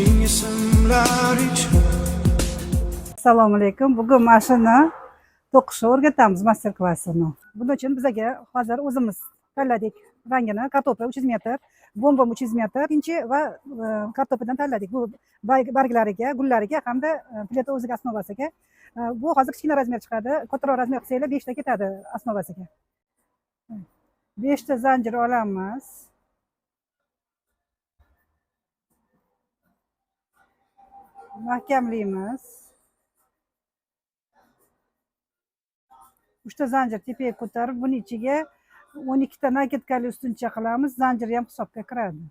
Ming ismlar ichra. Assalomu alaykum. Bugun mana shuni to'qishni o'rgatamiz, master klassini. Buning uchun bizaga hozir o'zimiz tanladik rangini. Kartofa 300 metr, bombom 300 metr, inchi va kartofadan tanladik. Bu barglariga, gullariga hamda pleta o'ziga основа siga. Bu hozir kichkina размер chiqadi. Kattaroq размер qilsanglar 5 ta ketadi основа siga. 5 ta zanjir olamiz. Mahkamlaymiz. 3 ta zanjir tepaga ko'tarib, buni ichiga 12 ta накидка li ustuncha qilamiz. Zanjir ham hisobga kiradi.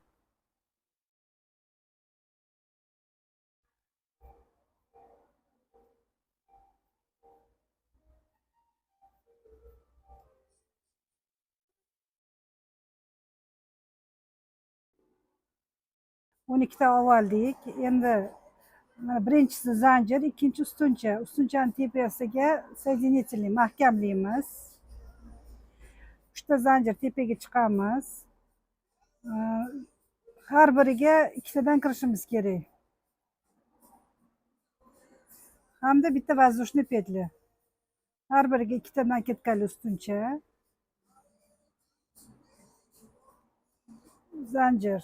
12 ta oldik. Endi mana birinchisi zanjir, ikkinchi ustuncha. Ustunchani tepasiga соединительный mahkamlaymiz. 3 ta zanjir tepaga chiqamiz. Har biriga ikkitadan kirishimiz kerak. Hamda bitta воздушный петля. Har biriga ikkita накидка li ustuncha. Zanjir.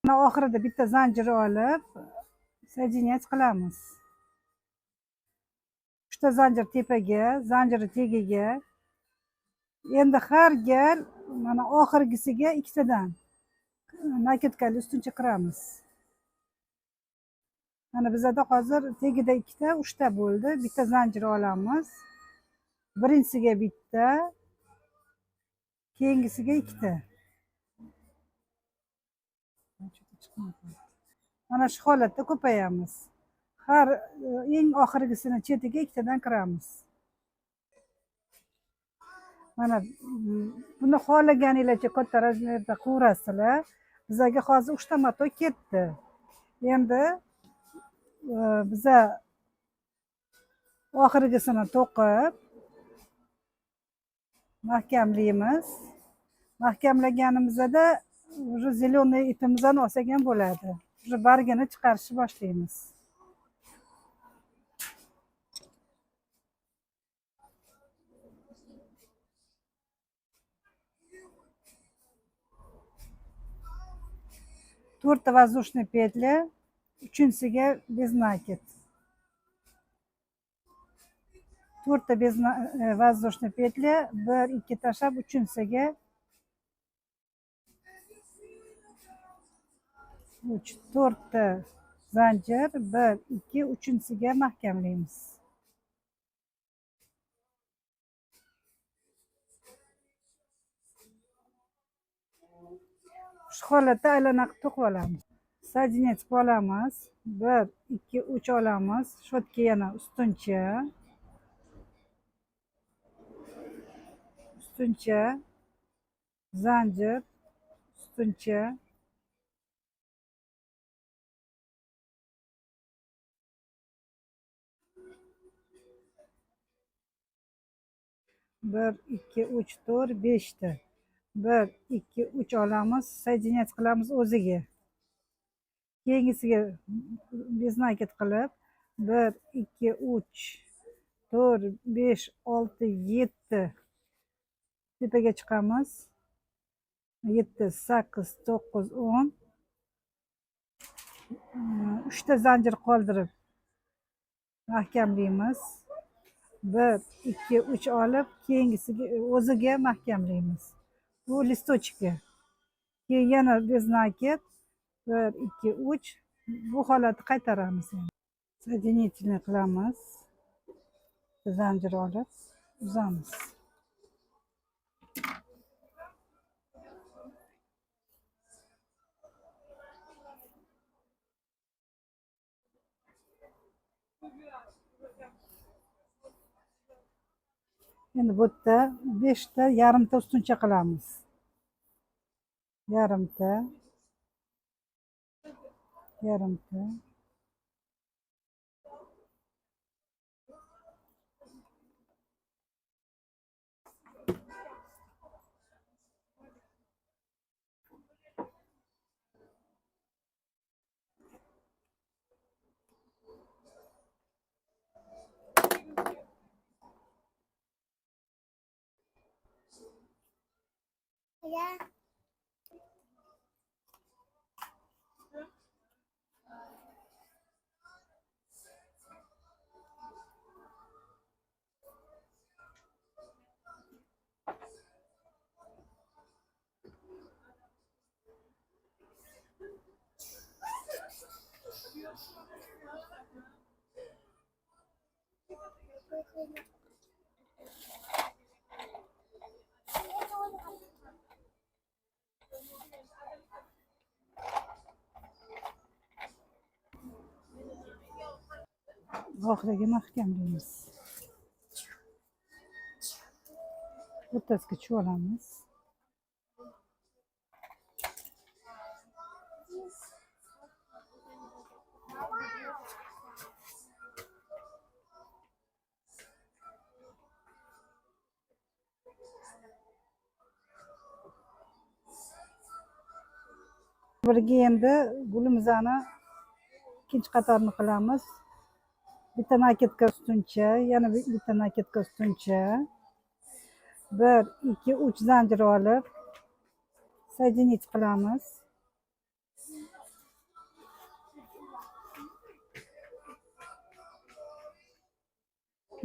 Mana oxirida bitta zanjir olib соединять qilamiz. 3 ta zanjir tepaga, zanjiri tagiga. Endi har gal mana oxirgisiga ikkitadan накидка li ustuncha kiramiz. Mana bizada hozir tagida ikkita, 3 ta bo'ldi. Bitta zanjir olamiz. Birinchisiga bitta, keyingisiga ikkita. Mana shu holatda ko'payamiz. Har eng oxirgisini chetiga ikkitadan kiramiz. Mana buni xohlaganinglarcha katta размер da qurasizlar. Bizga hozir 3 ta mato ketdi. Endi biza oxirgisini to'qib mahkamlaymiz. Mahkamlaganimizda уже зеленый ipimizni olsak ham bo'ladi. Уже bargini chiqarishni boshlaymiz. 4 ta воздушный петля, uchinchisiga без накид. 4 ta без воздушный петля, 1 2 tashlab uchinchisiga 3, 4 ta zanjir, 1 2 uchinchisiga mahkamlaymiz. Shu holatda aylana qilib to'qib olamiz. Соединять qilib olamiz. 1 2 3 olamiz. Shu yerga yana ustuncha. Ustuncha, zanjir, ustuncha. 1 2 3 4 5 ta. 1 2 3 olamiz, соединять qilamiz o'ziga. Keyingisiga без накид qilib 1 2 3 4 5 6 7 tepaga chiqamiz. 7 8 9 10. 3 ta zanjir qoldirib mahkamlaymiz. 1 2 3 olib keyingisiga o'ziga mahkamlaymiz. Bu листочка. Keyin yana без накид 1 2 3 bu holatni qaytaramiz endi. Соединительный qilamiz. Zanjir olib uzamiz. Endi bu yerda 5 ta yarimta ustuncha qilamiz. Yarimta, yarimta. Oxiriga mahkamlaymiz. O'rtasiga tushib olamiz. Birga endi gulimizni ikkinchi qatorini qilamiz. Bitta накидка ustuncha, yana bitta накидка ustuncha. 1, 2, 3 zanjir olib соединить qilamiz.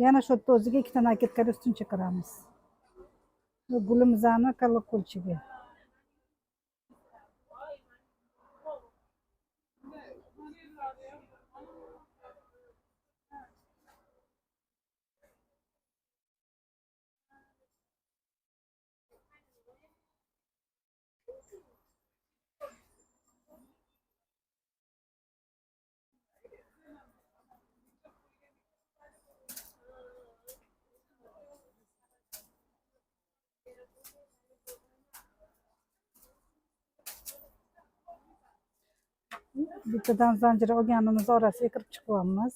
Yana shu yerda o'ziga ikkita накидка li ustuncha qilamiz. Bu gulimizni колокольчик iga. Bittadan zanjir olganimiz orasiga kirib chiqyapmiz.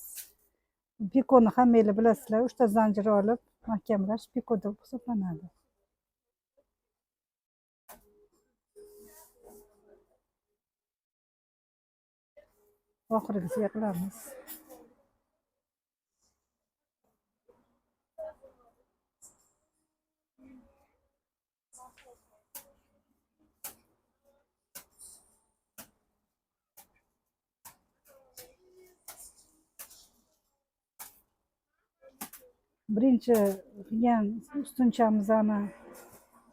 Pikoni hammanglar bilasizlar, 3 ta zanjir olib mahkamlash piko deb hisoblanadi. Oxirgisiga qilamiz. Birinchi qilgan ustunchamizni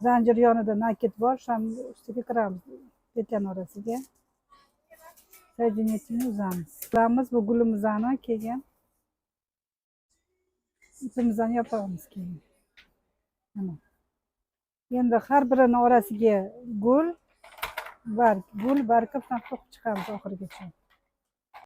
zanjir yonida накид bor, o'shani ustiga kiramiz, петля ni orasiga. Соединительni uzamiz. Qilamiz bu gulimizni, keyin ipimizni yopamiz keyin. Mana. Endi har birini orasiga gul, barg, gul, barg qilib to'qib chiqamiz oxirigacha.